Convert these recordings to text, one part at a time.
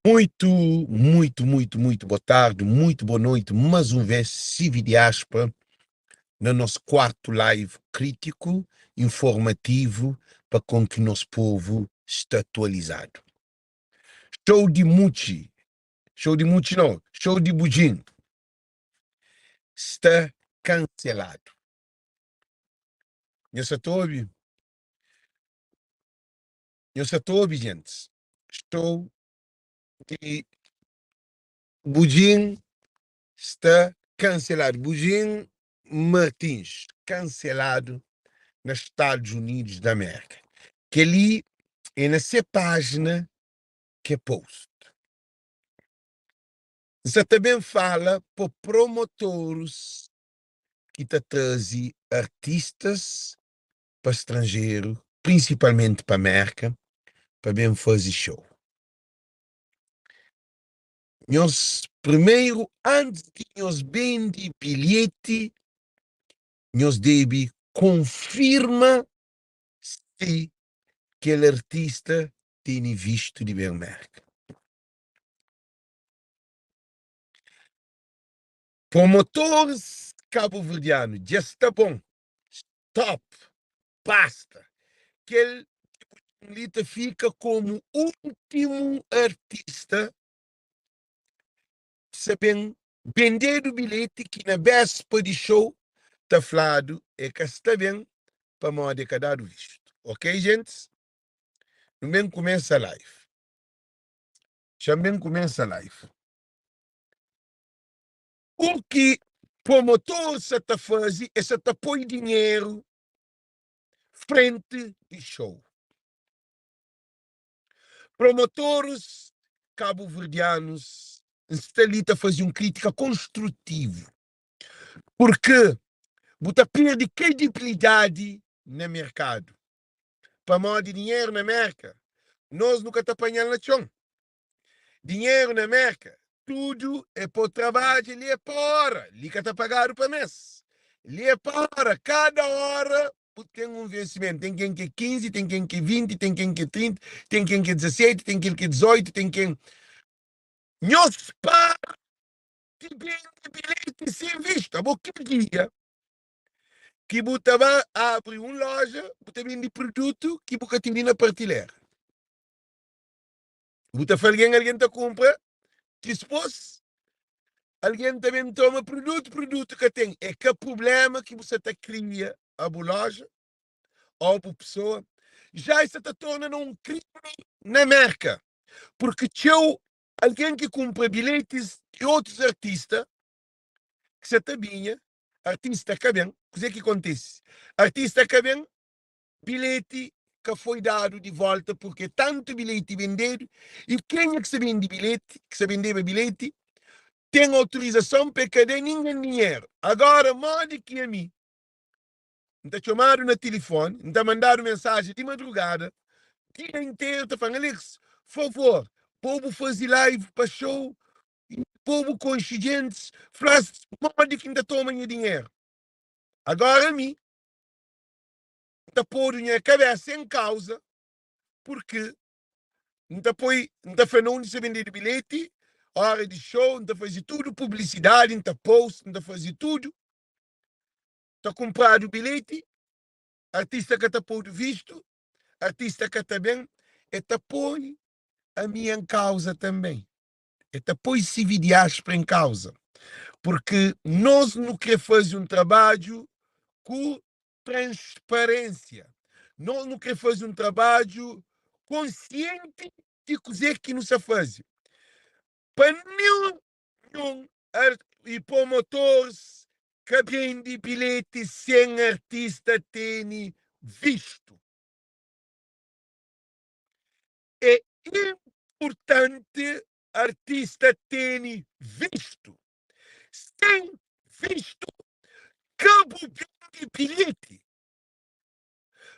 Muito, muito, muito, muito boa tarde, muito boa noite, mais um vez, Civi Diáspora, na nosso quarto live crítico, informativo, para com que nosso povo está atualizado. Show de Muchi, show de Muchi não, show de Bujin, está cancelado. Nhos sa ta obi? Nhos sa ta obi, gentis? Show di Bujin sta kanseladu. Bujin Martins kanseladu na Stadus Unidus di Amérika. Kel-li é na se pájina ki é post. N sa ta ben fala pa promotoris ki ta traze artistas pa stranjeru, prinsipalmenti pa Mérka, pa ben faze show. Nhos primeru, antis di nhos bende bilheti, nhos debe konfirma si kel artista tene vistu di ben Mérka. Promotoris kabuverdianu dja sta bon. Stop! Basta! Kel li ta fika komu últimu artista ki sa ben bendedu bilheti ki na béspa di show ta fladu e ka sta ben pamodi e ka dadu vistu. Ok gentis? Nu ben kumesa live. Xa-m ben kumesa live. U ki promotor sa ta faze é sa ta poi dinheru frenti di show. Promotores kabuverdianus, N sta li ta faze un kritika konstrutivu, purkê bu ta perde kredibilidadi na merkadu, pamodi dinheru na Merka nos nu ka ta panha-l na txon. Dinheru na Merka tudu é pa trabadja, li é pa ora, li ka ta pagadu pa mes, li é pa ora, kada ora bu ten un vensimentu, ten ken ki é 15, ten ken ki é 20, ten ken ki é 30, ten ken ki é 17, ten kel ki é 18, ten ken. Nhos para di bende bilheti sen vistu. Abo kel dia ki bu ta ba abri un loja, bu ta bende produtu ki bu ka tene na partilera. Bu ta fla algen, algen ta kunpra, dispôs algen ta ben toma produtu, produtu ka ten. É ka prubléma ki bu sa ta kria a bu loja ô bu pesoa, já e sa ta torna na un krimi na Mérka, purki txeu algen ki kunpra bilhetis di otus artista ki sa ta binha, artista ka ben, kuzê ki kontise? Artista ka ben, Bilheti ka foi dadu di volta purke tantu bilheti bendedu y kenha ki sa bende bilheti, ki sa bendeba bilheti, ten autorizason pa e ka da ningen dinheru. Agora, modi ki ami N ta txomadu na tilifoni, N ta mandadu mensajen di madrugada, dia interu ta fla-m, Alex, favor, bo bu faze live pa show y bo bu konxe gentis, fla-s modi ki N ta toma nha dinheru. Agora ami N ta podu nha kabesa en kauza purki N ta poi, N ta fla na undi sta bendedu bilheti, ora di show, N ta faze tudu publisidadi, N ta post, N ta faze tudu, ta kunpradu bilheti, artista ka ta podu vistu, artista ka ta ben, e ta poi ami en kauza tanben, e ta poi CV Diáspora en kauza, purki nos nu kre faze un trabadju ku transparênsia. Nos nu krê faze un trabadju konsienti di kuzê ki nu sta faze. Pa ninhun i promotores ka bende bilheti sen artista tene vistu. É inpurtanti artista tene vistu. Sen vistu ka bu bende bilheti.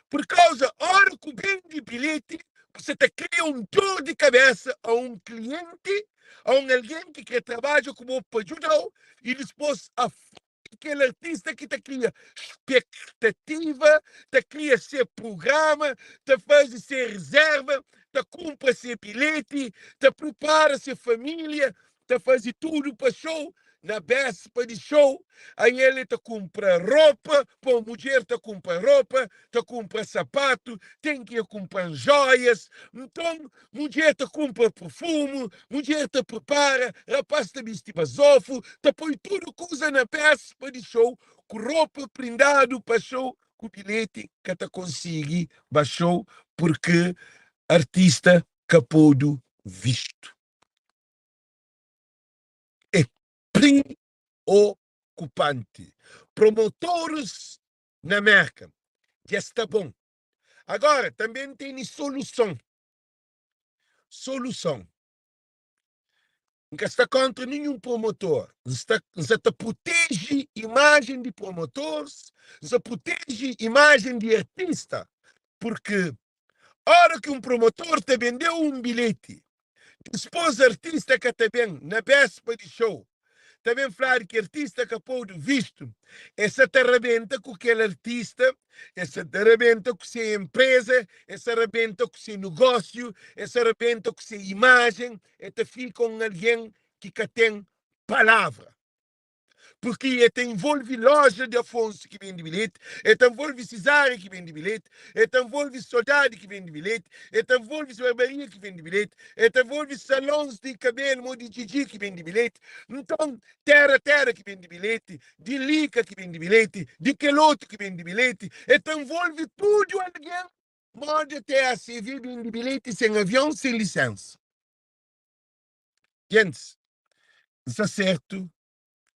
Pur kauza ora ku bende bilheti bu sa ta kria un dor di kabesa a un klienti, a un algen ki kre trabadja ku bo pa djudau i dispos a kel artista ki ta kria spektativa, ta kria se prugrama, ta faze se rezerva, ta. ta kunpra se bilheti, ta pripara se família, ta faze tudu pa show, na béspa di show, ael e ta kunpra ropa, po mudjer ta kunpra ropa, ta kunpra sapatu, ten ki e kunpra-m jóias, nton mudjer ta kunpra purfumu, mudjer ta pripara, rapás ta bisti bazofu, ta poi tudu kuza na béspa di show, ku ropa prindadu pa show, ku bilheti ka ta konsigi ba show purki artista ka podu vistu. É priokupanti. Promotores na Merka dja sta bon. Agora tanbe N tene soluson. Soluson. N ka sta kontra ninhun promotor. N sta N sa ta proteje imajen di promotores, N sa proteje imajen di artista, purki ora ki un promotor ta bende-u un bilheti, dispôs artista ka ta ben na béspa di show, ta ben fladu ki artista ka podu vistu, e sa ta rabenta ku kel artista, e sa ta rabenta ku se enpreza, e sa rabenta ku se nugósiu, e sa rabenta ku se imajen, e ta fika un algen ki ka ten palavra. Purki e ta involve loja di Afonso ki bende bilheti, e ta nvolve Cesária ki bende bilheti, e ta nvolve Sodadi ki bende bilheti, e ta nvolve barbaria ki bende bilheti, e ta nvolve salons di kabelu mo di Djidji ki bende bilheti, nton Tera Tera ki bende bilheti, di Lika ki bende bilheti, di kel otu ki bende bilheti, e ta nvolve tudu algen modi TACV bende bilheti sen avion, sen lisensa. Gentis, N sta sertu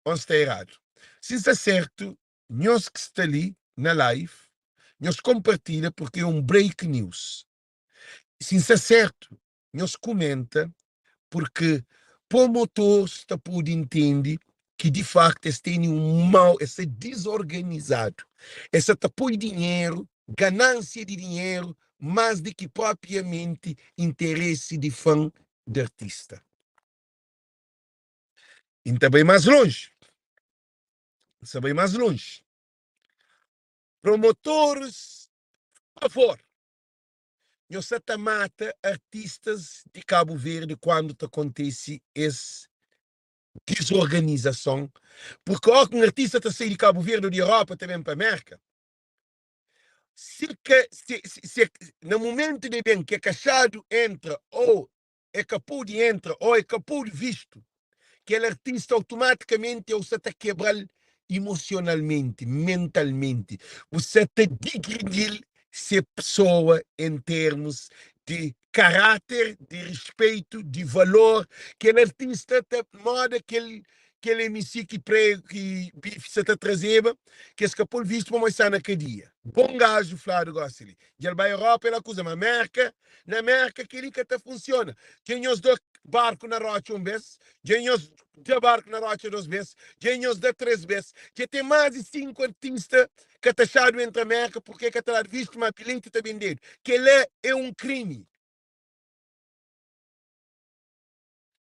ô N sta eradu? Si N sta sertu, nhos ki sta li na live, nhos konpartilha purki é un break news. Si N sta sertu, nhos kumenta purki promotors ta pode intende ki di faktu es tene un mau, es sta dizorganizadu, es sa ta poi dinheru, ganansia di dinheru más di ki propiamenti interesi di fan di artista. I N ta bai más lonji, N sa bai más lonji. Promotores, favor, nhos sa ta mata artistas di Cabo Verde kuandu ta kontese es dizorganizason, purki óki un artista ta sai di Cabo Verde ô di Europa ta ben pa Merka, si ka si, si, na momentu de ben ke kaxadu entra ô é ka pode entra ô é ka pode vistu, kel artista automaticamente ou sa ta kebral emocionalmente, mentalmente, bu sa ta digridil se pessoa em termos de caráter, de respeito, de valor, kel artista ta moda kel kel MC ki prego ki bife sa ta trazeba, ki es ka pol visto pamodi sta na kadia. Bom gajo fladu gosi li. Dja el bai Europa el akuza ma Merka, na Merka keli ka ta funciona. Dja nhos da barku na rotxa un bes, dja nhos da barku na rotxa dos bes, dja nhos da tres bes, dja ten mas di 5 artista ka ta xadu entra Merka purke ka ta dadu visto ma bilheti ta bendedu. Kela é un krimi.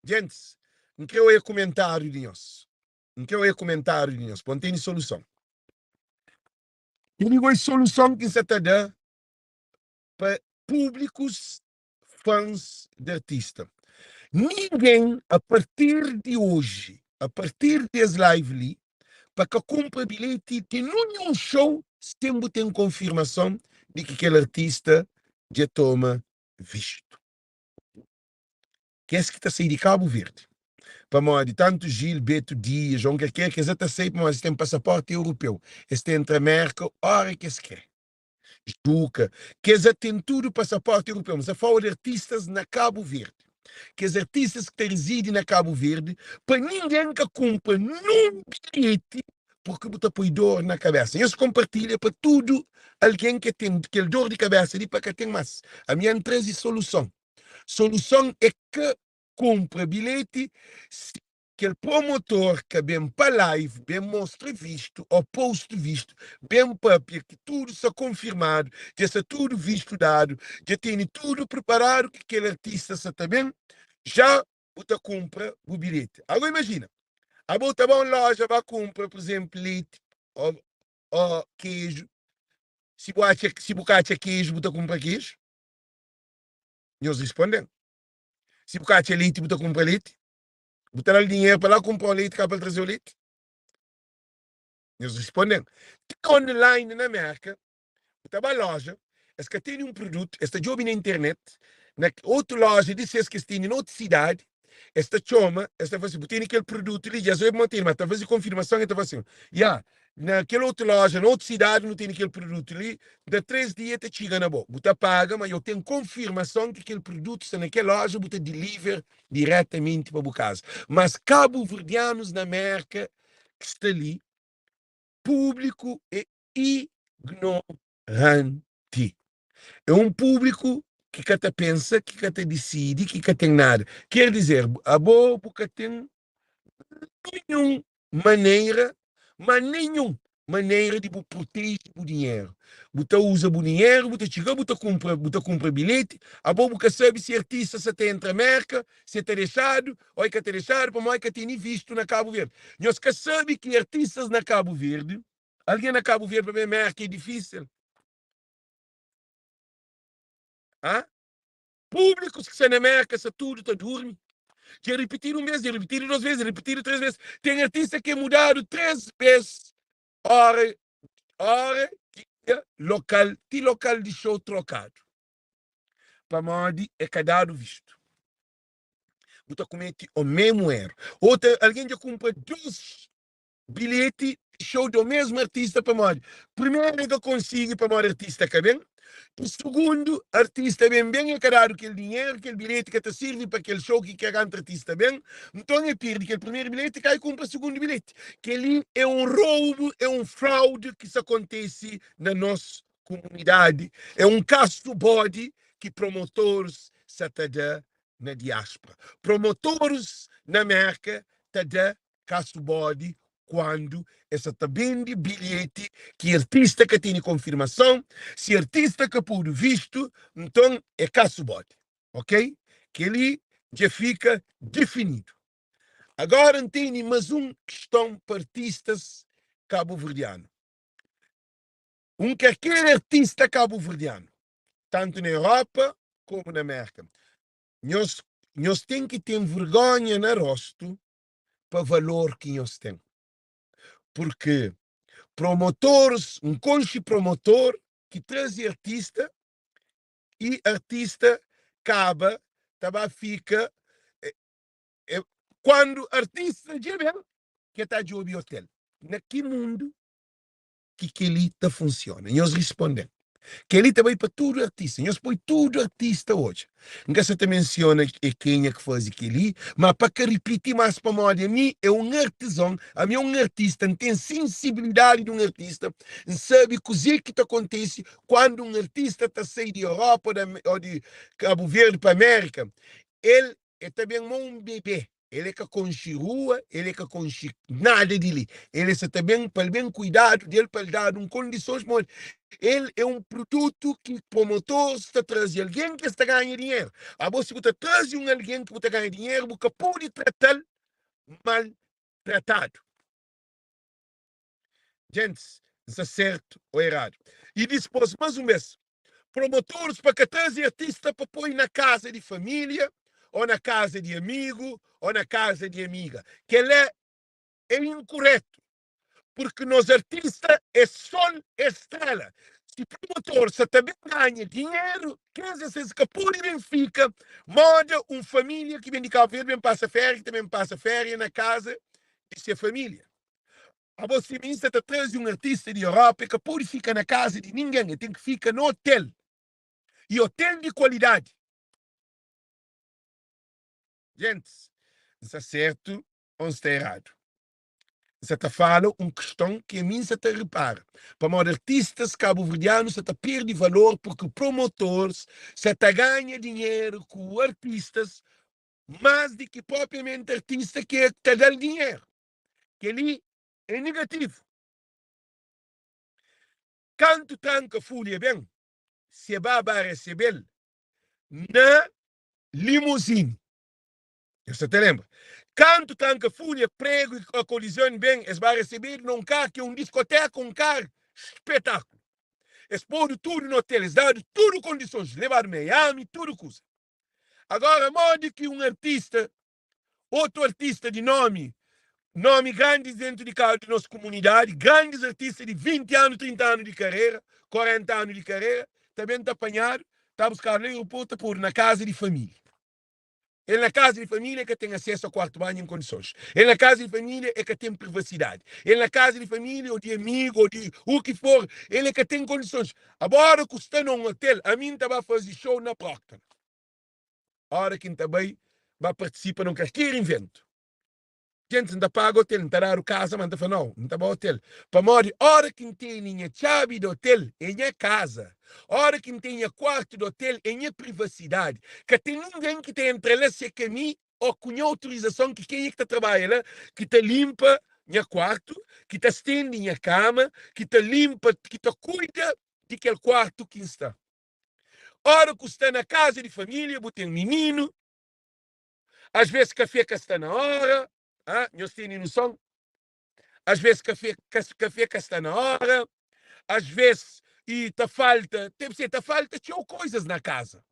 Gentis, N kre oia kumentariu di nhos. N kre oia kumentariu di nhos pa N tene soluson. Kel-li goi soluson ki N sa ta da pa públikus fãs di artista. Ningen a partir di oji, a partir di es live li, pa ka kunpra bilheti di ninhun show sen bu ten konfirmason di ki kel artista dja toma vistu. Kes ki ta sai di Kabu Verdi, pamodi tantu Gil, Beto Dias, João Kerker, kes la ta sai pamodi es ten pasaporti europeu, es ta entra Merka ora ki es kre. Juka, kes la ten tudu pasaporti europeu. N sta fala di artistas na Kabu Verdi, kes artistas ki ta rizidi na Kabu Verdi, pa ningen ka kunpra nun bilheti purki bu ta poi dor na kabesa. Nhos konpartilha pa tudu algen ke ten kel dor di kabesa li pa ka ten mas. Ami N traze soluson. Soluson é ka kunpra bilheti si kel promotor ka ben pa live ben mostra vistu ou post vistu ben papia ki tudu sta konfirmadu dja sta tudu vistu dadu dja tene tudu preparadu ki kel artista sta ta ben ja bu ta kunpra bu bilheti. Agora imajina abo ta ba un loja ba kunpra por exemplo leti ou ou keju si bu atxa si bu ka atxa keju bu ta kunpra keju? Nhos risponde-m. Si bu ka atxa leite, bu ta kunpra leite? Bu ta da-l dinheru pa la kunpra un leite ka pa el traze-u leite? Nhos risponde-m. Ti online na Merka, bu ta ba loja, es ka tene un produtu, es ta djobe na internet, na otu loja di ses ki es tene na otu sidadi, es ta txoma, es ta fla si, bu tene kel produtu li, dja es obi ma tene, ma ta faze konfirmason, e ta fla sin, ya, na kel otu loja, na otu sidadi nu tene kel produtu li, da 3 dia ta txiga na bo, bu ta paga, ma yo ten konfirmason ki kel produtu sta na kel loja, bu ta deliver diretamenti pa bu kaza. Mas kabuverdianus na Merka ki sta li, públiku é ignoranti. É un públiku ki ka ta pensa, ki ka ta disidi, ki ka ten nada. Ker dizer, abo bu ka ten ninhun manera, ma ninhun manera di bu proteje bu dinheru. Bu ta uza bu dinheru, bu ta txiga, bu ta kunpra, bu ta kunpra bilheti, abo bu ka sabe si artista sa ta entra Merka, si e ta dexadu o e ka ta dexadu, pamodi e ka tene vistu na Kabu Verdi. Nhos ka sabe ki artistas na Kabu Verdi, algen na Kabu Verdi pa ben Merka é difísil. Hã? Públikus ki sta na Merka sta tudu ta durmi. Dja ripitidu un bês, dja ripitidu dôs bês, dja ripitidu três bês. Ten artista ki é mudadu três bês óra, óra, dia, lokal, ti lokal di show trokadu. Pamodi é ka dadu vistu. Bu ta kumete o mesmu eru. Otu algen dja kunpra dôs bilheti di show do mesmu artista pamodi primeru el ka konsigi pamodi artista ka ben i sugundu artista ben ben el ka dadu kel dinheru kel bilheti ka ta sirvi pa kel show ki kantu artista ben nton el pirdi kel primeru bilheti kai kunpra sugundu bilheti kel-li é un roubu é un fraudi ki sta kontise na nos kumunidadi é un kasu bodi ki promotoris sa ta da na diáspora promotoris na Merka ta da Kasu bodi kuandu es sa ta bende bilheti ki artista ka tene konfirmason, si artista ka podu vistu, nton é kasu bodi. Ok? Keli dja fika difinidu. Agora N tene mas un kiston pa artistas kabuverdianu. Un kalker artista kabuverdianu, tantu na Europa komu na Merka, nhos nhos ten ki ten vergonha na rostu pa valor ki nhos ten. Porque promotores, N konxe promotor ki traze artista e artista kaba ta ba fika e, kuandu artista dja ben ke ta djobe hotel. Na ki mundu ki kel-li ta funsiona? Nhos risponde-m. Kel-li ta bai pa tudu artista. Nhos poi tudu artista odja. N ka sa ta mensiona é kenha ki faze kel-li, ma pa ka ripiti más pamodi ami é un artizon, ami é un artista, N ten sensibilidadi di un artista, N sabe kuzê ki ta kontise kuandu un artista ta sai di Europa ô di Kabu Verdi pa Amérika. El E ta ben ma un bebê. El é ka konxe rua, el é ka konxe nada di li. El é sa ta ben pa el ben kuidadu del, pa el dadu un kondisons, pamodi el é un produtu ki promotors ta traze algen ki es ta ganha dinheru. Abo si bu ta traze un algen ki bu ta ganha dinheru, bu ka pode trata-l mal tratadu. Gentis, N sta sertu ô eradu? I dispôs, más un bês, promotores pa ka traze artista pa poi na kaza di família ô na kaza di amigu ô na kaza di amiga. Kel-la é inkurétu, purki nos artista é sol, é stréla. Si promotor sa ta ben ganha dinheru, kes es es ka pode ben fika móda un família ki ben di Kabu Verdi ben pasa féria, ki ta ben pasa féria na kaza di se família. Abo si mi sa ta traze un artista di Europa e ka pode fika na kaza di ningen, e ten ki fika na hotel e hotel di kualidadi. Gentis, N sta sertu o N sta eradu? N sa ta fala un kiston ki ami N sa ta ripara, pamodi artistas kabuverdianu sa ta perde valor purki promotores sa ta ganha dinheru ku artistas más di ki propriamenti artista ki ta da-l dinheru. Kel-li é negativu. Kantu tranka fulha ben, se ba ba resebe-l na limuzini. Nhos sa ta lenbra? Kantu tranka fulha, pregu i akolizion ben, es ba resebedu na un kar ki é un diskoteka, un kar spetaklu. Es podu tudu na otel, es dadu tudu kondisons, lebadu Miami, tudu kuza. Agora modi ki un artista, otu artista di nomi, nomi grandis dentu di di nos kumunidadi, grandis artista di 20 anu, 30 anu di karera, 40 anu di karera, ta ben ta panhadu, ta buskadu na aeroportu, ta podu na kaza di familia. El na kaza di familia e ka ten asesu a kuartu banhu en kondisons. El na kaza di familia e ka ten privasidadi. El na kaza di familia o di amigu o di u ki for, el e ka ten kondisons. Aba ora ku sta na un otel, ami N ta ba fazi show na Brockton. Ora ki N ta bai ba partisipa na un kalker inventu. Gentis, N ta paga otel, N ta dadu kaza, ma N ta fla, Nau, N ta ba otel. Pamodi ora ki N tene nha txabi di otel, é nha kaza. Ora ki N ten nha kuartu di otel, é nha privasidadi. Ka ten ningen ki ta entra la si é ka mi ô ku nha autorizason, ki kenha ki ta trabadja la, ki ta linpa nha kuartu, ki ta stende nha kama, ki ta linpa, ki ta kuida di kel kuartu ki N sta. Ora ku sta na kaza di família, bu ten mininu. Às ves kafé ka sta na óra, ah, nhos tene noson? Às ves kafé, kafé ka sta na óra, às ves e ta falta, tem ser, ta falta txeu coisas na casa.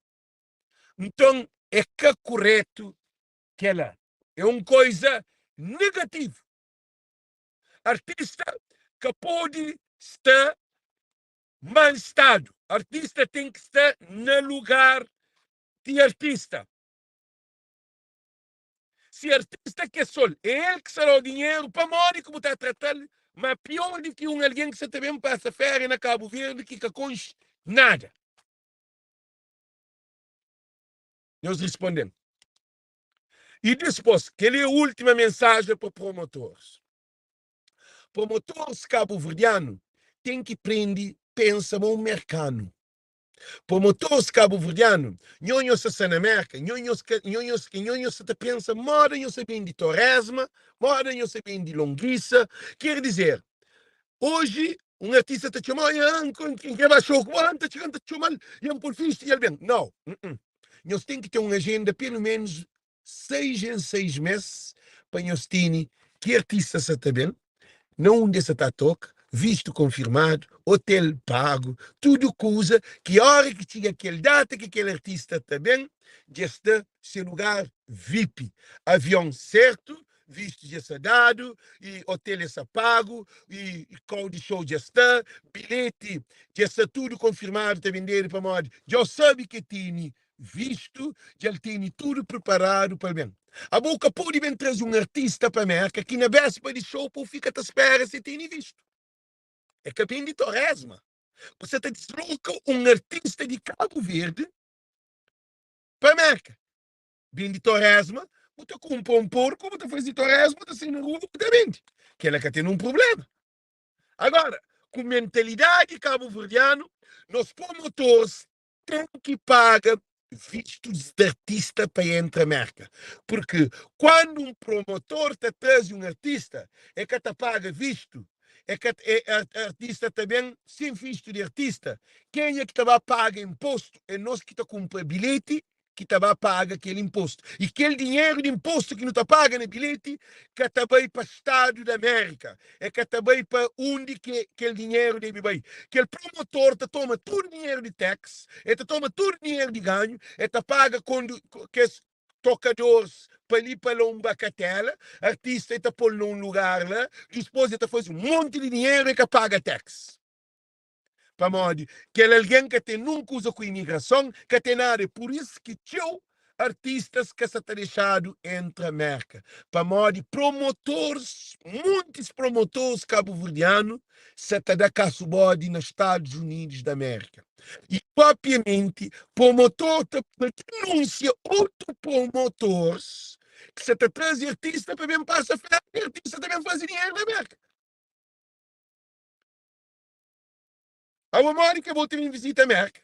Nton, é ka kuretu kela. É un coisa negativu. Artista ka pode sta mal stadu. Artista ten ki sta na lugar di artista. Si artista ke sol, é el ki sta da-u dinheru, pamodi ki bu ta trata-l ma pior di ki un algen ki sta ta ben pasa féria na Kabu Verdi ki ka konxe nada? Nhos risponde-m. I dispos, kel-li é última mensajen pa promotores. Promotores kabuverdianu ten ki prende pensa ma un merkanu. Promotores kabuverdianu, nho nho sa sa na Merka, nho nhos ka, nho nhos, nho nhos sa ta pensa moda nho sa bendi toresma, moda nho sa bendi longuisa, quer dizer, oji un artista ta txoma, oia, N kre ba show ku bo, N ta txiga N ta txomal, i N pol fisti i el ben. Nau, nhos ten ki ten un agenda pelu menus 6 en 6 mes pa nhos tene ki artista sa ta ben, na undi es sa ta toka, vistu konfirmadu, otel pagu, tudu kuza ki ora ki txiga kel data ki kel artista ta ben, dja sta se lugar vip, avion sertu, vistu dja sta dadu, i otel dja sta pagu, i kau di show dja sta, bilheti dja sta tudu konfirmadu ta bendedu pamodi dja o sabi ke tene Vistu dja el tene tudu preparadu pa el ben. Abo ka pode ben traze un artista pa Merka ki na béspa di show pa bu fika ta spera si el tene vistu. É ka ben di toresma. Bu sa ta disloka un artista di Kabu Verdi pa Merka. Ben di toresma, bu ta kunpra un porku, bu ta faze toresma, bu ta sai na rua bu ta bende. Kela ka ten un prublema. Agora, ku mentalidadi kabuverdianu, nos promotores ten ki paga vistos di artista pa entra Merka, porque quando um promotor ta traze um artista é ka ta paga visto, é ka é artista ta bem sem visto di artista, kenha ki ta ba paga imposto é nos ki ta kumpra bilheti ki ta ba paga kel imposto e kel dinheru di imposto ki nu ta paga na bilheti ka ta bai pa stadu di Amerika é ka ta bai pa undi ki kel dinheru debe bai. Kel promotor ta toma tudu dinheru di tax, el ta toma tudu dinheru di ganhu, el ta paga kondu kes tokadores pa li pa la un bakatela, artista el ta pol na un lugar la, dispos el ta faze un monti di dinheru el ka paga tax. Pamodi kel algen ka ten nun kuza ku imigrason, ka ten nada. É pur isu ki txeu artistas ka sa ta dexadu entra Merka. Pamodi promotores, muntis promotores kabuverdianu sa ta da kasu bodi na Stadus Unidus di Amerika. I propriamenti promotor ta denunsia otu promotores ki sa ta traze artista pa ben pasa férias i artista ta ben faze dinheru na Merka. Abo modi ke bo ta ben visita Merka?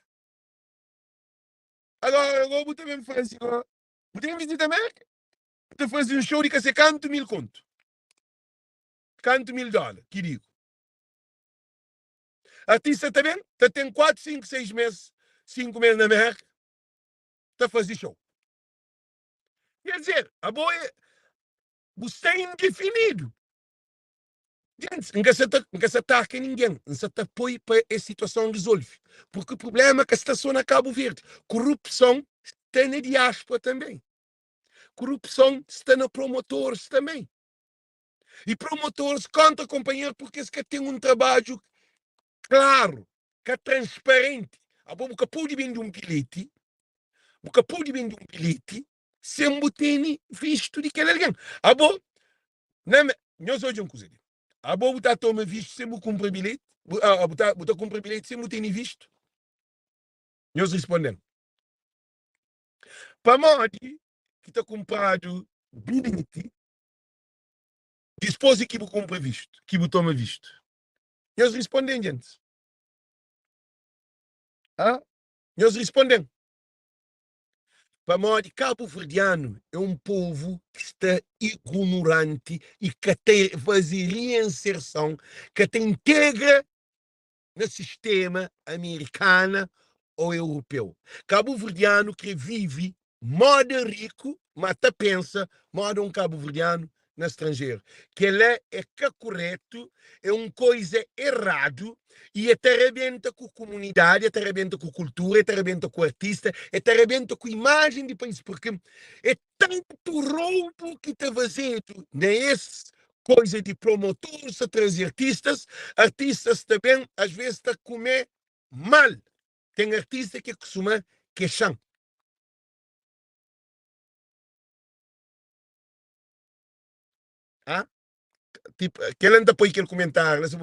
Agora, agora bu ta ben faze, bu ta ben visita Merka? Bu ta faze un show di ka se kantu mil kontu. Kantu mil dola, ki digo. Artista ta ben, ta ten 4, 5, 6 mes, 5 mes na Merka, ta faze show. Quer dizer, abo é, bu sta indefinido. Gentis, N ka sa ta, N ka sa ataka ningen, N sa ta poi pa es situason rizolve. Purki prublema ka sta so na Kabu Verdi. Kurupson. sta na diáspora tanbê. Korupson sta na promotores tanbê. I promotores kontra konpanheru purki es ka ten un trabadju klaru, ka transparenti. Abo bu ka pode bende un bilheti, bu ka pode bende un bilheti sen bu tene vistu di kel algen. Abo, na, nhos odja un kuza li. Abo bu ta toma vistu sen bu kunpra bilheti? Bu, ah, bu ta, bu ta kunpra bilheti sen bu tene vistu? Nhos responde-m. Pamodi ki ta kunpradu bilheti dipôs di ki bu kunpra vistu, ki bu toma vistu? Nhos responde-m, gentis. Ah, nhos responde-m. Pamodi kabuverdianu é un povu ki sta igunuranti i ka ta faze reinserson, ka ta integra na sistema amerikana ou europeu. Kabuverdianu kre vive moda riku, ma ta pensa moda un kabuverdianu na stranjeru. Kela é ka kuretu, é un koiza eradu i e ta rabenta ku kumunidadi, e ta rabenta ku kultura, e ta rabenta ku artista, e ta rabenta ku imajen di país, purki é tantu roubu ki ta fazedu na es koiza di promotores ta traze artistas, artistas ta ben as ves ta kume mal. Ten artista ki kusuma kexan. Ah? Tipo, kel ta poi kel kumentáriu la, se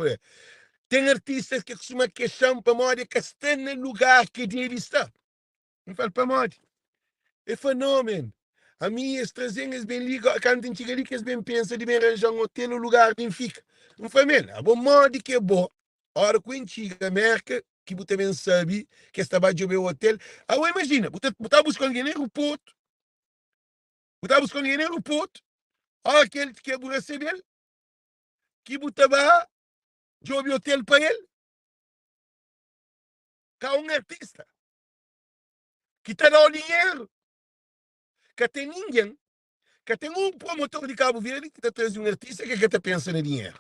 ten artistas ki kusuma kexan pamodi ka sta na lugar ki debe sta. N fala, pamodi? E fala, no, man. Ami es trazen, es ben li, kantu N txiga li ki es ben pensa di ben ranja-m hotel ou lugar di N fika. N fala, man, abo modi ki é bo, ora ku N txiga Merka, ki bu ta ben sabe ki es ta ba djobe hotel. Abo imajina, bu ta, bu ta buska algen na aeroportu, bu ta buska algen na aeroportu, ora ki el ki bu resebel, ki bu ta ba djobe hotel pa el, ka un artista ki ta da-u dinheru. Ka ten ningen, ka ten un promotor di Kabu Verdi ki ta traze un artista ki ka ta pensa na dinheru.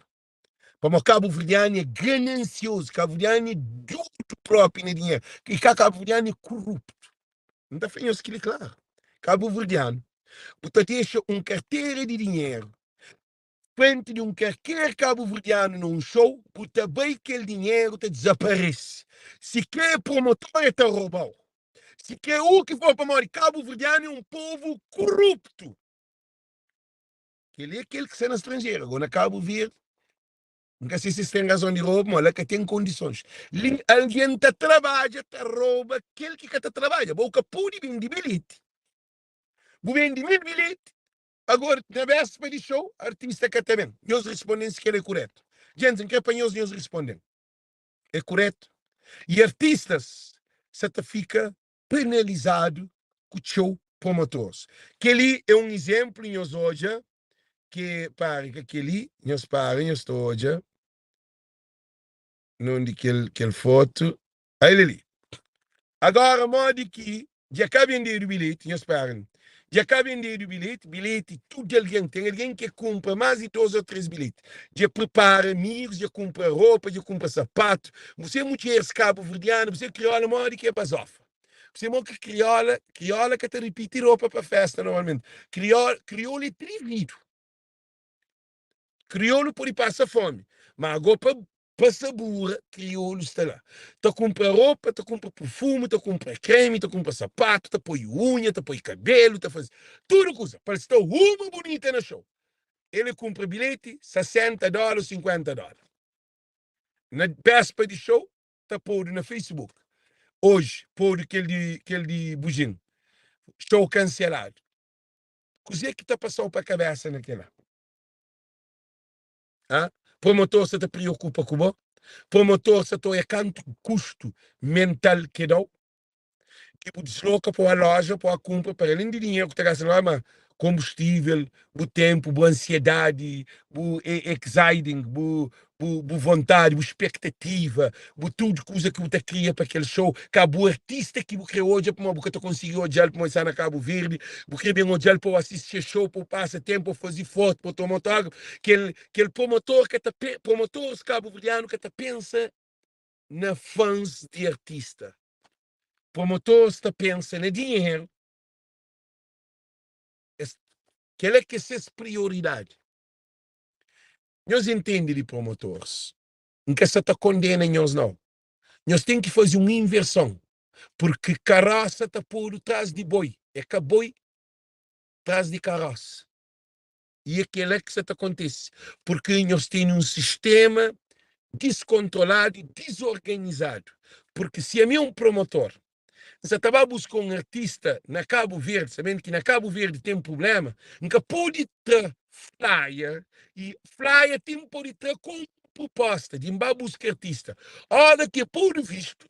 Pamodi kabuverdianu é ganansiozu, kabuverdianu é dudu propi na dinheru. I ka kabuverdianu é koruptu. N ta fla nhos kili klaru. Kabuverdianu, bu ta dexa un kartera di dinheru frenti di un karker kabuverdianu na un show, bu ta bai kel dinheru ta dizaparese. Si kre promotor e ta roba-u. Si kre u ki for, pamodi kabuverdianu é un povu koruptu. Kel-li é kel ki sta na stranjeru. Agora na Kabu Verdi, N ka sei si es ten razon di roba, ma la ka ten kondisons. Li algen ta trabadja, ta roba kel ki ka ta trabadja. Bo ka pode bende bilheti. Bu bende 1000 bilheti, agora na béspa di show, artista ka ta ben. Nhos responde-m si kel-la é kuretu. Djentis, N kre pa nhos, nhos responde-m. É kuretu? I artistas sa ta fika penalizadu ku txeu promotores. Kel-li é un izénplu, nhos odja ke pare ka kel-li, nhos para, nhos ta odja nundi kel kel fotu. Ai li. Agora modi ki dja ka bendedu bilheti, nhos para. Dja ka bendedu bilheti, bilheti tudu algen, ten algen ki kunpra más di 2 ô 3 bilheti. Dja pripara amigus, dja kunpra ropa, dja kunpra sapatu. Você mudjeres kabuverdianu, você kriola modi ki é bazofa. Você mo ki kriola, kriola ka ta ripiti ropa pa festa normalmenti. Kriola, kriolu é trividu. Kriolu pode pasa fomi, ma ago pa pa sabura, kriolu sta la. Ta kunpra ropa, ta kunpra purfumu, ta kunpra kremi, ta kunpra sapatu, ta poi unha, ta poi kabelu, ta faze tudu kuza pa el sta uma bunita na show. El e kunpra bilheti 60 dóla, 50 dóla. Na béspa di show, ta podu na Facebook. Oji podu kel di kel di Bujin. Show kanseladu. Kuzê ki ta pasa-u pa kabésa na kel-la? Ha? Promotor sa ta preokupa ku bo? Promotor sa ta oia kantu kustu mental ke da-u? Ki bu disloka pa ba loja pa ba kunpra, para alén di dinheru ku ta gasta na loja, ma konbustível, bu ténpu, bu ansiedadi, bu exciting, bu bu bu vontadi, bu spektativa, bu tudu kuza ki bu ta kria pa kel show, ka bu artista ki bu kre odja pamodi bu ka ta konsigi odjal pamodi sta na Kabu Verdi, bu kre ben odjal pa bu asisti se show, pa bu pasa ténpu, pa bu faze fotu, pa bu toma autógrafu, kel kel promotor ka ta promotores kabuverdianu ka ta pensa na fans di artista, promotores ta pensa na dinheru. Kel-la ki é ses prioridadi. Nhos intende di promotores. N ka sa ta kondena nhos nau. Nhos ten ki faze un inverson, purki karosa ta podu tras di boi, é ka boi tras di karosa. I é kel-la ki sa ta kontise, purki nhos tene un sistema diskontroladu i dizorganizadu. Purki si ami é un promotor, N sa ta ba buska un artista na Kabu Verdi, sabendu ki na Kabu Verdi ten prubléma, N ka pode tra flyer, i flyer ti N pode tra ku un prupósta di N ba buska artista. Óra ki é podu vistu,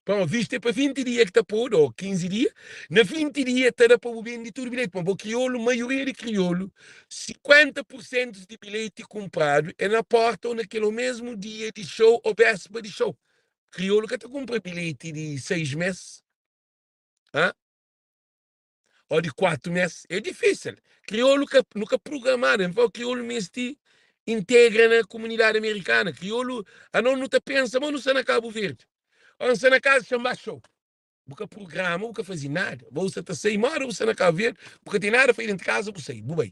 Pamodi vistu é pa 20 dia ki ta podu, ô 15 dia. Na 20 dia ta da pa bu bende tudu bilheti. Pamodi bo kriolu, maioria di kriolu, 50 pur sentu di bilheti kunpradu é na porta ô na kel omésmu dia di xou ô béspa di xou. Kriolu ka ta kunpra bilheti di 6 mês, ha? Ô di 4 mês. É difísil. Kriolu ka, nu ka prugramadu. N fla, kriolu meste integra na komunidadi amerikana. Kriolu, anos nu ta pensa ma nu sta na Kabu Verdi. Ô N sta na kaza, txa-m ba xou. Bu ka prugrama, bu ka faze nada. Bo sta ta sai, mora bu sta na Kabu Verdi, bu ka ten nada pa faze dentu kaza, bu sai, bu bai.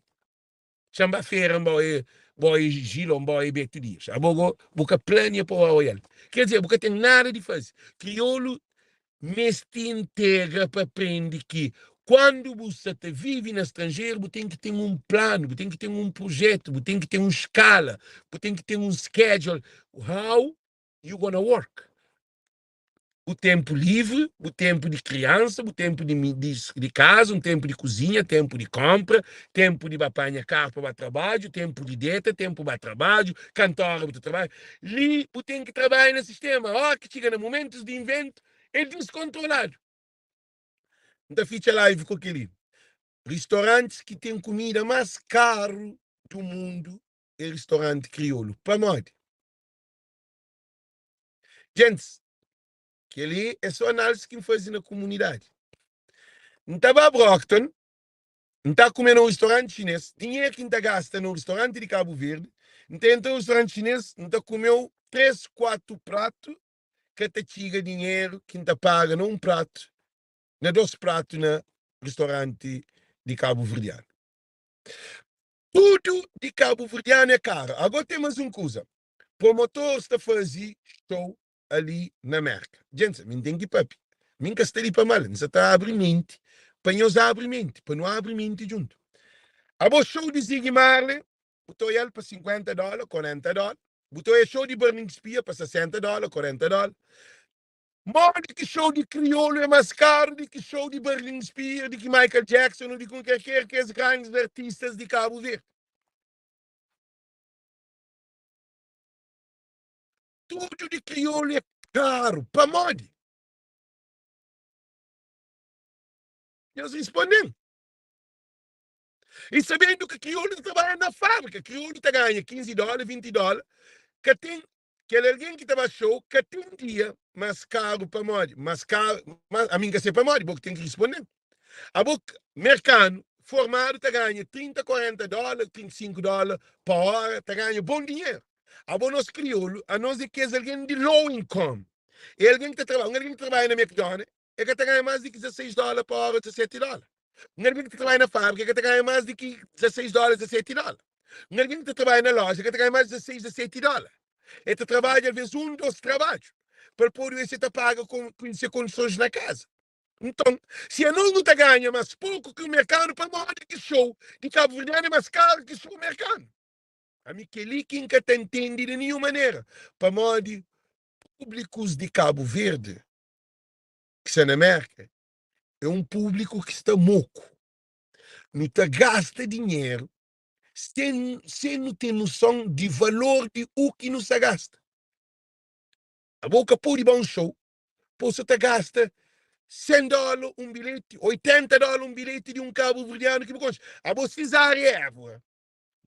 Txa-m ba fera, N ba oia, ba oia Gil ô N ba oia Beto Dias. Abo go, bu ka plania pa ba oia-l. Ker dizer, bu ka ten nada di faze. Kriolu meste integra pa prende ki kuandu bu sta ta vive na stranjeru, bu ten ki ten un planu, bu ten ki ten un prujetu, bu ten ki ten un skala, bu ten ki ten un schedule, how you gonna work. Bu tenpu livri, bu tenpu di kriansa, bu tenpu di di kaza, un tenpu di kuzinha, tenpu di konpra, tenpu di ba panha karu pa ba trabadju, tenpu di deta, tenpu ba trabadju, kantu ora bu ta trabadja. Li bu ten ki trabadja na sistema. Ora ki txiga na mumentus di inventu, é diskontroladu. N ta fitxa live ku kel-li. Ristorantis ki ten kumida más karu du mundu é ristoranti kriolu. Pamodi? Gentis, kel-li é sô análisi ki N faze na kumunidadi. N ta ba Brockton, N ta kume na un ristoranti xinês. Dinheru ki N ta gasta na un ristoranti di Kabu Verdi, N ta entra na un ristoranti xinês, N ta kume-u três, kuatu pratu, ka ta txiga dinheru ki N ta paga na un pratu, na dôs pratu na ristoranti di kabuverdianu. Tudu di kabuverdianu é karu. Agó ten más un kuza. Promotores ta faze show ali na Merka. Djents, mi N ten ki papia. Mi N ka sta li pa mal, N sa ta abri menti pa nhos abri menti, pa nu abri menti djuntu. Abo show di Ziggy Marley, bu ta oial pa 50 dola, 40 dola. Bu ta oia show di Burning Spear pa 60 dola, 40 dola. Modi ki show di kriolu é más karu di ki show di Burning Spear, di ki Michael Jackson ou di kualker kes grandes artistas di Kabu Verdi? Tudu di kriolu é karu. Pamodi? Nhos risponde-m. I sabendu ki kriolu ta trabadja na fábrika, kriolu ta ganha 15 dóla, 20 dóla, ka ten kel algen ki ta ba show ka ten dia más karu pamodi? Más karu, mas ami N ka se pamodi, bo ki ten ki risponde-m. Abo merkanu formadu ta ganha 30, 40 dóla, 35 dóla pa óra, ta ganha bon dinheru. Abo nos kriolu, anos é kes algen di low income. É algen ki ta trabadja, un algen ki ta trabadja na McDonald's, e ka ta ganha más di ki 16 dóla pa óra, 17 dóla. Un algen ki ta trabadja na fábrika, e ka ta ganha más di ki 16 dóla, 17 dóla. Un algen ki ta trabadja na lója, e ka ta ganha más di 16, 17 dóla. E ta trabadja alvês un, dôs trabadju pa el pode ver si el ta paga ku se kondisons na kaza. Nton, si anos nu ta ganha más poku ki un merkanu, pamodi ki xou di kabuverdianu é más karu ki xou merkanu? Ami kel-li ki N ka ta ntende di ninhun manera, pamodi públikus di Kabu Verdi ki sta na Mérka é un públiku ki sta moku. Nu ta gasta dinheru sen sen nu ten noson di valor di u ki nu sta gasta. Abo ka pode ba un show pa bu sa ta gasta 100 dóla un bilheti, 80 dóla un bilheti di un kabuverdianu ki bu konxe. Abo Cesária Évora,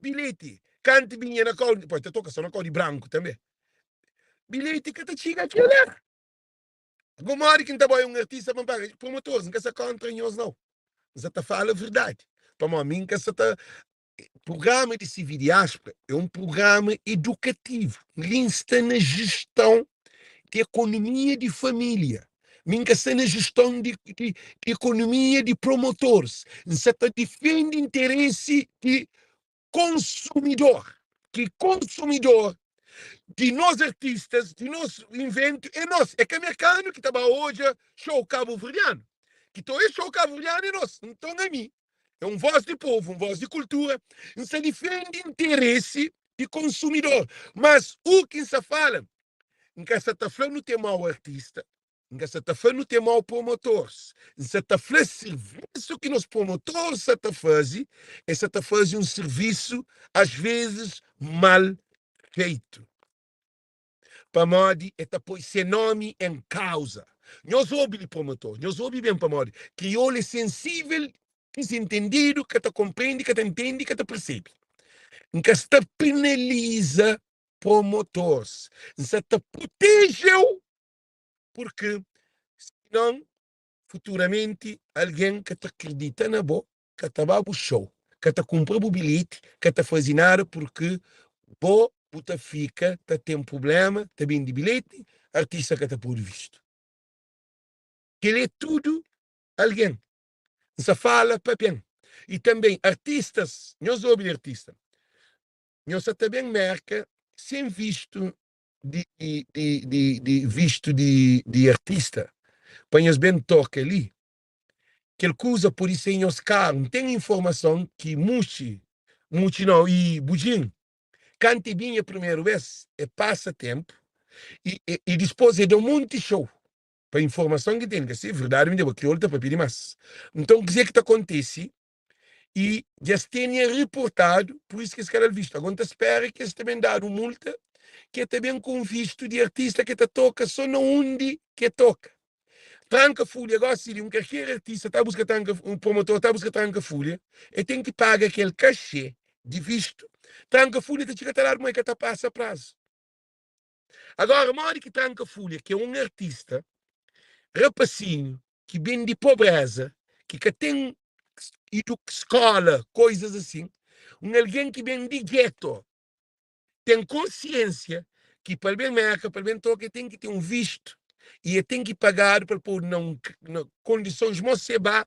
bilheti kantu binha na kau, poi ta toka so na kau di branku tanbe. Bilheti ka ta txiga kila. Ago modi ki N ta bai un artista pa N paga? Promotores, N ka sta kontra nhos nau. N sa ta fala verdadi. Pamodi mi N ka sa ta. Prugrama di CV Diáspora é un prugrama edukativu. Li N sta na jestãu di ekonomia di família. Mi N ka sta na jeston di ekonomia di promotores. N sa ta difende interesi di konsumidor. Ki konsumidor di nos artistas, di nos inventu é nos. É ka merkanu ki ta ba odja show kabuverdianu. Ki ta odja show kabuverdianu é nos. Nton ami é un vós di povu, un vós di kultura. N sa difende interesi di konsumidor. Mas u ki N sa fala, N ka sa ta fla nu ten mau artista, N ka sa ta fla nu ten mau promotores. N sa ta fla sirvisu ki nos promotores sa ta faze, es sa ta faze un sirvisu as vezes mal feitu. Pamodi e ta poi se nomi en kauza. Nhos obi li promotores, nhos obi ben pamodi kriolu é sensivel, disentendidu, ka ta konprende, ka ta ntende, ka ta persebe. N ka sta penaliza promotores, N sa ta proteje-u purki sinon futuramenti algen ka ta kridita na bo, ka ta ba bu show, ka ta kunpra bu bilheti, ka ta faze nada purki bo bu ta fika ta ten prubléma ta bende bilheti, artista ka ta podu vistu. Kel-li é tudu algen. N sa fala pa ben. I tanben artistas, nhos obi di artista, nhos sa ta ben Merka sen vistu di di di di vistu di di artista pa nhos ben toka li kel kuza pode ser nhos karu n ten informason ki muxi muxi nau i budjin kantu e binha primeru bes e pasa tenpu i i dispos e da monti show pa informason ki ten ka se verdadi mi deba kriolu ta papia dimas nton kuze ki ta kontisi i dja es tene riportadu, pur isu ki es ka da-l vistu. Agora N ta spera ki es ta ben dadu un multa, ki e ta ben ku un vistu di artista ki ta toka so na undi ki e toka. Tranka Fulha gosi di un kalker artista ta buska tranka, un promotor ta buska Tranka Fulha, e ten ki paga kel kaxê di vistu. Tranka Fulha ta txiga ta dadu ma e ka ta pasa prazu. Agora modi ki Tranka Fulha, ki é un artista rapasinhu ki ben di pobreza, ki ka ten idu skola, koizas asin, un algen ki ben di geto, ten konsiensia ki pa el ben Merka, pa el ben troka, el ten ki ten un vistu i el ten ki pagadu pa el podu na un na kondisons mo se ba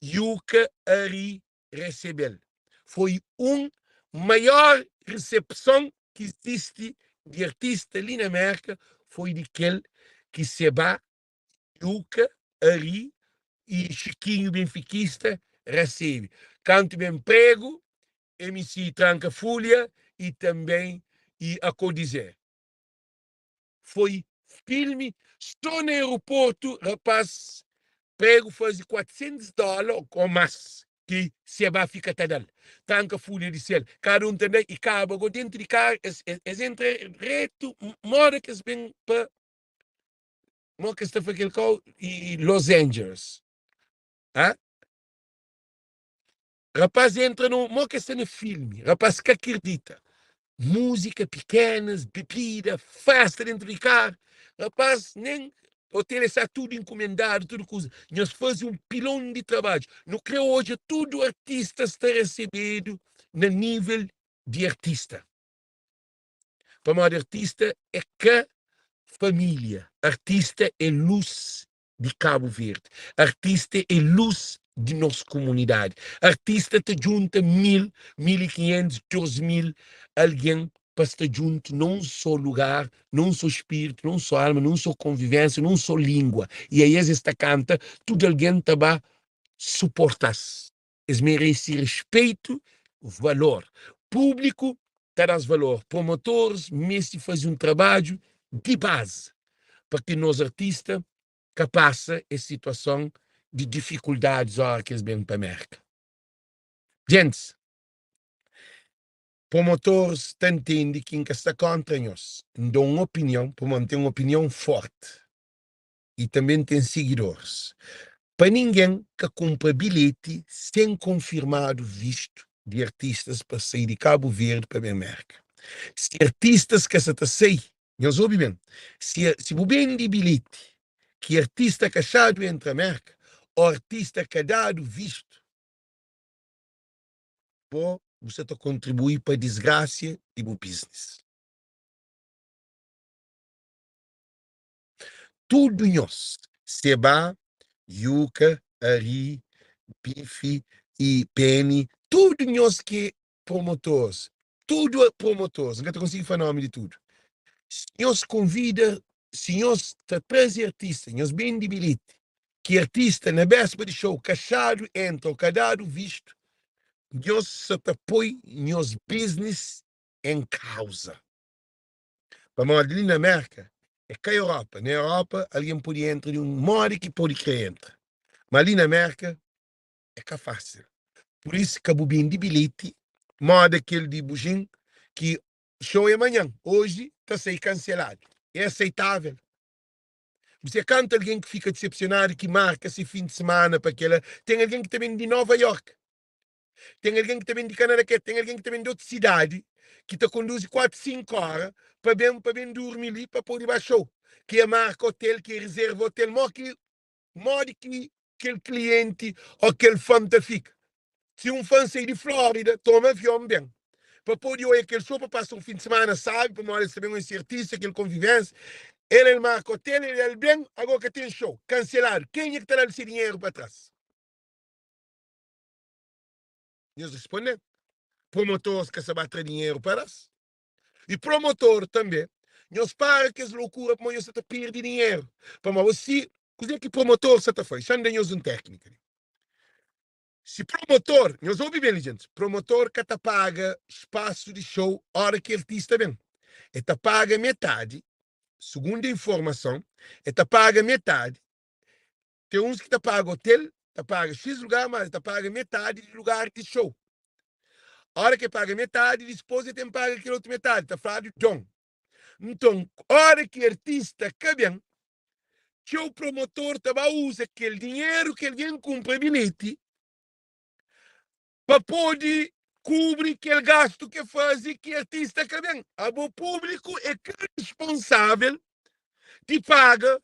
Yuka Ari resebe-l. Foi un maior resepson ki izisti di artista li na Merka foi di kel ki Seba, Yuka, Ari i Chiquinho Benfiquista resebe. Kantu ben pregu, MC Tranka Fulha i tanben i Akodizé. Foi filme so na aeroporto rapaz prego fazi 400 dola ou mas ki seba fika ta dal tranka fulha di sel kada um ta da i kaba go dentro di kar es es entra reto moda kes bem pa mo kes ta fla kel kau i Los Angeles ha Rapaz entra no mo ke sta na filme rapaz ka kirdita musica pikenas bebida festa dentro di kar rapaz nem hotel esta tudo encomendado tudo kuza nhos fazi um pilon di trabadju nu kre odja tudo artistas ta recebedo na nível di artista pamodi artista é ka família artista é luz di Kabu Verdi. Artista é lus di nos kumunidadi. Artista ta djunta 1000, 1500, 2000 algen pa sta djuntu na un só lugar, na un só spiritu, na un só alma, na un só konvivensia, na un só lingua. I aes es ta kanta, tudu algen ta ba suporta-s. Es merese respeitu, valor. Públiku ta da-s valor. Promotoris meste faze un trabadju di bazi pa ki nos artista ka pasa es situason di difikuldadis óra ki es ben pa Mérka. Gentis, promotoris ta ntende ki N ka sta kóntra nhos. N da un opinion pamodi N ten opinion fórti. I tanbê N ten sigidoris. Pa ningen ka kunpra bilheti sen konfirmadu vistu di artistas pa sai di Kabu Verdi pa ben Merka. Si artistas ka sa ta sai, nhos obi ben, si si bu bende bilheti ki artista ka xadu entra Merka o artista ka dadu vistu, bo bu sa ta kontribui pa disgrasia di bu biznis. Tudu nhos. Seba, Yuka, Ari, Bifi i Peni, tudu nhos ki é promotores, tudu promotores, N ka ta konsigi fla nomi di tudu. Si nhos konvida, si nhos ta traze artista, nhos bende bilheti, ki artista na béspa di show ka xadu entra ô ka dadu vistu, nhos sa ta poi nhos business en kauza. Pamodi li na Mérka é ka Europa. Na Europa algen pode entra di un modi ki pode kre entra, ma li na Mérka é ka fásil. Pur isu ka bu bende bilheti moda kel di Bujin ki show é manhan, oji ta sai kanseladu. É aseitável? Bu se kantu algen ki fika disepsionadu ki marka se fin di semana pa kela? Ten algen ki ta ben di Nova York, ten algen ki ta ben di Kanadaket, ten algen ki ta ben di otu sidadi ki ta konduzi 4, 5 ora pa ben pa ben durmi li pa pode ba show, ki e marka hotel, ki e reserva hotel. Mo ki modi ki kel klienti o kel fan ta fika? Si un fan sai di Flórida, toma avion ben pa pode oia kel show, pa pasa un fin di semana sabi, pamodi el sta ben oia se artista, kel konvivensia, el el marka hotel, el el ben, ago ka ten show, kanseladu, kenha ki ta da-l se dinheru pa tras? Nhos responde-m, promotores ka sa ba tra dinheru pa das? I promotor tanbe, nhos para kes lokura pamodi nhos sa ta perde dinheru. Pamodi si kuze ki promotor sa ta faze? Xa-m da nhos un teknika li. Si promotor, nhos obi ben li gentis, promotor ka ta paga spasu di show ora ki artista ben. E ta paga metadi, sugundu informason, e ta paga metadi. Ten uns ki ta paga hotel, ta paga xis lugar, mas e ta paga metadi di lugar di show. Ora ki e paga metadi, dispos e ten paga kel otu metadi, ta fladu don. Nton, ora ki artista ka ben, txeu promotor ta ba uza kel dinheru ki algen kunpra bilheti pa pode kubri kel gastu ki e faze ki artista ka ben. Abo públiku é ka responsável di paga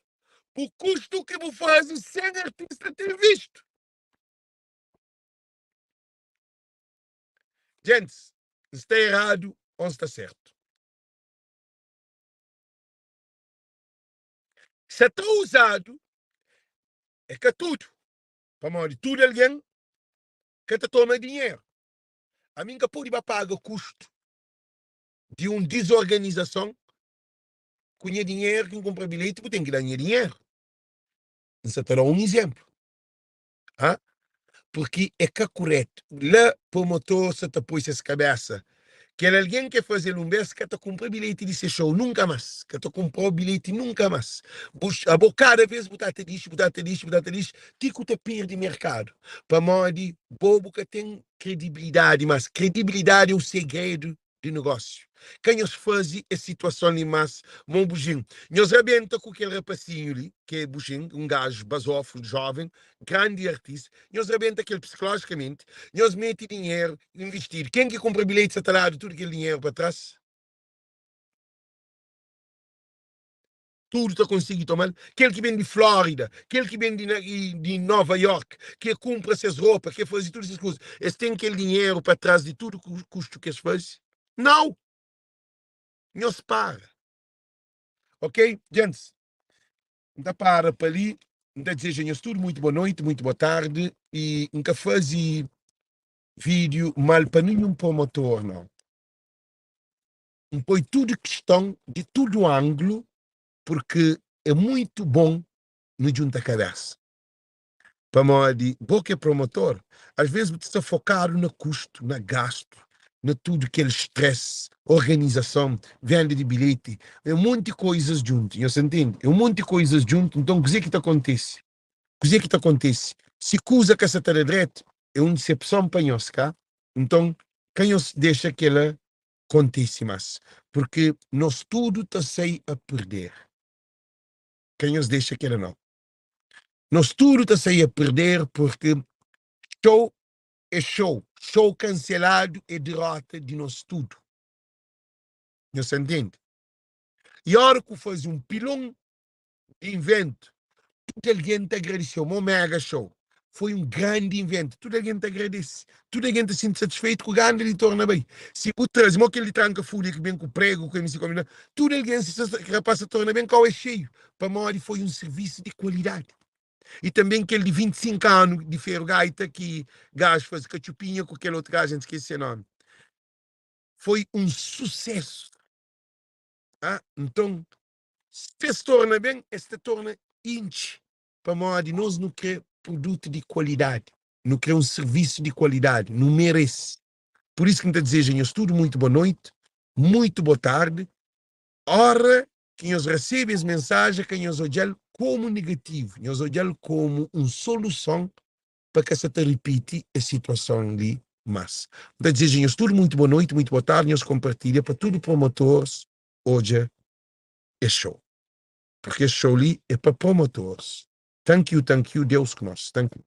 bu kustu ki bu faze sen artista ten vistu. Gentis, N sta eradu ô N sta sertu? Sa ta uzadu é ka tudu, pamodi tudu algen ka ta toma dinheru. Ami N ka pode ba paga kustu di un dizorganizason ku nha dinheru ki N kunpra bilheti, bu ten ki da-m nha dinheru. N sa ta da un izénplu. Ha? Purki é ka kuretu. La promotor sa ta poi ses kabésa. Kel algen ke faze-l un bes ka ta kunpra bilheti di se show nunka más. Ka ta kunpra-u bilheti nunka más. Bu, abo kada bes bu ta ta dixi, bu ta ta dixi, bu ta ta dixi, ti ku ta perde merkadu. Pamodi bo bu ka ten kredibilidadi más. Kredibilidadi é u segredu di negósiu. Ka nhos faze es situason li más mo Bujin. Nhos rabenta ku kel rapasinhu li, ki é Bujin, un gaju bazofu, jóven, grandi artista. Nhos rabenta kel psikolójikamenti. Nhos mete dinheru invistidu. Ken ki kunpra bilheti sa ta dadu tudu kel dinheru pa tras? Tudu ta konsigi toma-l. Kel ki ben di Flórida, kel ki ben di, di Nova York, ki e kunpra ses ropa, ki e faze tudu ses kuza, es ten kel dinheru pa tras di tudu kustu ki es faze? Nau! Nhos para. Ok, gentis, N ta para pa li. N ta dizeja nhos tudu muitu boa noiti, muitu boa tardi i N ka faze vídiu mal pa ninhun promotor, nau. N poi tudu kiston di tudu anglu purki é muitu bon nu djunta kabesa. Pamodi bo ki é promotor, as ves bu ta sta fokadu na kustu, na gastu, na tudu kel stress, organizason, venda di bilheti, é un monti koizas djuntu, nhos ta ntende? É un monti koizas djuntu, nton kuzê ki ta kontise? Kuzê ki ta kontise si kuza ka sa ta da dretu? É un disepson pa nhos, ka? Nton ka nhos dexa kela kontise más, purki nos tudu ta sai a perder. Ka nhos dexa kela nau. Nos tudu ta sai a perder purki show é show, show kanseladu é derota di nos tudu. Nhos ta ntende? I ora ku faze un pilon di inventu, tudu algen ta agradise-u, mo mega show. Foi un grandi inventu. Tudu algen ta agradese. Tudu algen ta sinti satisfeitu ku gana di torna bai. Si bu traze, mo kel di tranka fulha ki ben ku pregu, ku MC Kombinadu, tudu algen si sa rapaz ta torna ben, kau é xeiu, pamodi foi un sirvisu di kualidadi. I tanben kel di 25 anu di Feru Gaita ki gaju faze katxupinha ku kel otu gaju, N skese se nomi. Foi un susesu. Ah, nton, si es torna ben, es ta torna intxi. Pamodi nos nu kre produtu di kualidadi, nu kre un sirvisu di kualidadi, nu merese. Pur isu ki N ta dizeja nhos tudu muitu bo noiti, muitu bo tardi. Ora ki nhos rasebe es mensajen, ka nhos odja-l komu negativu, nhos odja-l komu un soluson pa ka sa ta ripiti es situason li mas. N ta dizeja nhos tudu muitu bo noiti, muitu bo tardi. Nhos konpartilha pa tudu promotores odja es show. Porque es show li é pa promotores. Thank you, thank you, Deus ku nos. Thank you.